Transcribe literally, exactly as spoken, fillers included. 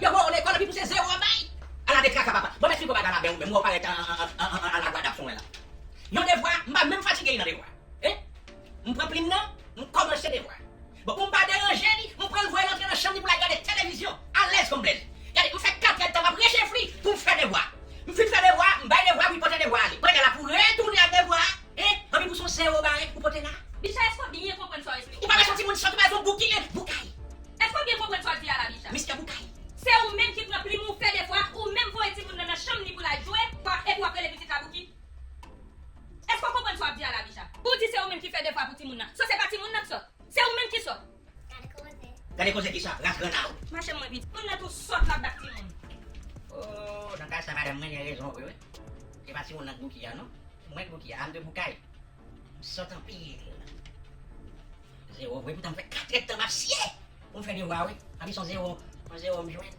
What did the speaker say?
Yo voye w lekòl, epi pou se zewo w ap bay. Ala de traka papa. Bon, m esplike w bagay la byen, ou menm, ou parèt an, an, an, an, an lagwad ap fè w la. Yon devwa, m pa menm fatige li nan devwa. Hein? M pran plim nan, m kòmanse devwa. Bon, pou m pa deranje li, m pran l voye l antre nan chanm li pou l al gade televizyon, alèz kòm blèz. Gade, m fè kat èdtan m ap rechefli pou m fè devwa. M fin fè devwa, m bay devwa, pou l pote devwa ale. Pandan l ap retounen ak devwa, hein? Anpi pou se yon zewo bagay ou pote la. Bicha, èske w byen konprann sa w esplike? Ou pa wè se yon timoun sòt, ou pa wè se yon boukay, hein? Boukay. Èske w byen konprann sa w di a la, Bicha? Mister Boukay. Se ou menm ki pran plim ou fè devwa, ou menm voye timoun nan nan chanm li pou l al jwe, w ap, epi w ap rele pitit la Bouki? Èske w konprann sa w ap di a la, Bicha? Ou di se ou menm ki fè devwa pou timoun nan. So se pa timoun nan k sòt. Se ou menm ki sòt. Gade koze. Gade koze ki sa, ras granna w. Mache mwen piti. Moun nan tou sòt l ap bat timoun. Oh, nan ka sa, madanm mwen gen rezon vre, wi. Se pa timoun nan k Bouki a, non. Mwen k Bouki a, a m de Boukay. M sòt anpil. Zewo vre, poutan m fè kat èdtan m ap siye pou m fè devwa, wi. Anpi se yon zewo, yon zewo m jwenn.